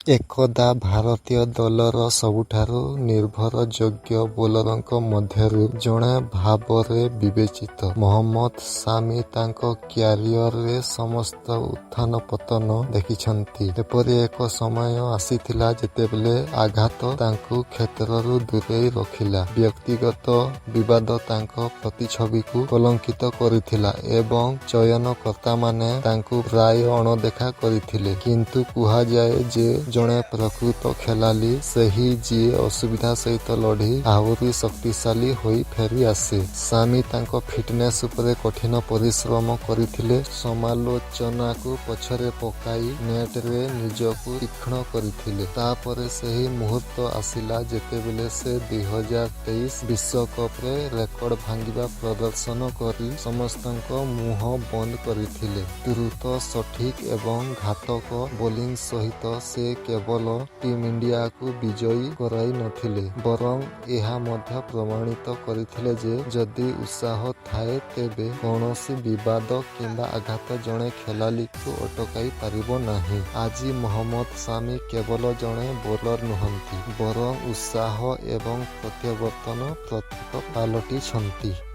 ଏକଦା ଭାରତୀୟ ଦଳର ସବୁଠାରୁ ନିର୍ଭରଯୋଗ୍ୟ ବୋଲରଙ୍କ ମଧ୍ୟରୁ ଜଣେ ଭାବରେ ବିବେଚିତ ମହମ୍ମଦ ଶାମି ତାଙ୍କ କ୍ୟାରିୟରରେ ସମସ୍ତ ଉତ୍ଥାନ-ପତନ ଦେଖିଛନ୍ତି। ଏପରି ଏକ ସମୟ ଆସିଥିଲା ଯେତେବେଳେ ଆଘାତ ତାଙ୍କୁ କ୍ଷେତ୍ରରୁ ଦୂରେଇ ରଖିଲା, ବ୍ୟକ୍ତିଗତ ବିବାଦ ତାଙ୍କ ପ୍ରତିଛବିକୁ କଳଙ୍କିତ କରିଥିଲା ଏବଂ ଚୟନକର୍ତ୍ତାମାନେ ତାଙ୍କୁ ପ୍ରାୟ ଅଣଦେଖା କରିଥିଲେ। କିନ୍ତୁ କୁହାଯାଏ ଯେ ଜଣେ ପ୍ରକୃତ ଖେଳାଳି ସେହି ଯିଏ ଅସୁବିଧା ସହିତ ଲଢ଼ି ଆହୁରି ଶକ୍ତିଶାଳୀ ହୋଇ ଫେରିଆସେ। ଶାମି ତାଙ୍କ ଫିଟନେସ୍ ଉପରେ କଠିନ ପରିଶ୍ରମ କରିଥିଲେ, ସମାଲୋଚନାକୁ ପଛରେ ପକାଇ ନେଟ୍‌ରେ ନିଜକୁ ତୀକ୍ଷ୍ଣ କରିଥିଲେ। ତା'ପରେ ସେହି ମୁହୂର୍ତ୍ତ ଆସିଲା ଯେତେବେଳେ ସେ 2023 ବିଶ୍ୱକପରେ ରେକର୍ଡ ଭାଙ୍ଗିବା ପ୍ରଦର୍ଶନ କରି ସମସ୍ତଙ୍କ ମୁହଁ ବନ୍ଦ କରିଥିଲେ। ଦ୍ରୁତ, ସଠିକ୍ ଏବଂ ଘାତକ ବୋଲିଂ ସହିତ ସେ କେବଳ ଟିମ୍ ଇଣ୍ଡିଆକୁ ବିଜୟୀ କରାଇ ନଥିଲେ, ବରଂ ଏହା ମଧ୍ୟ ପ୍ରମାଣିତ କରିଥିଲେ ଯେ ଯଦି ଉତ୍ସାହ ଥାଏ ତେବେ କୌଣସି ବିବାଦ କିମ୍ବା ଆଘାତ ଜଣେ ଖେଳାଳିକୁ ଅଟକାଇ ପାରିବ ନାହିଁ। ଆଜି ମହମ୍ମଦ ଶାମି କେବଳ ଜଣେ ବୋଲର ନୁହଁନ୍ତି, ବରଂ ଉତ୍ସାହ ଏବଂ ପ୍ରତ୍ୟାବର୍ତ୍ତନର ପ୍ରତୀକ ପାଲଟିଛନ୍ତି।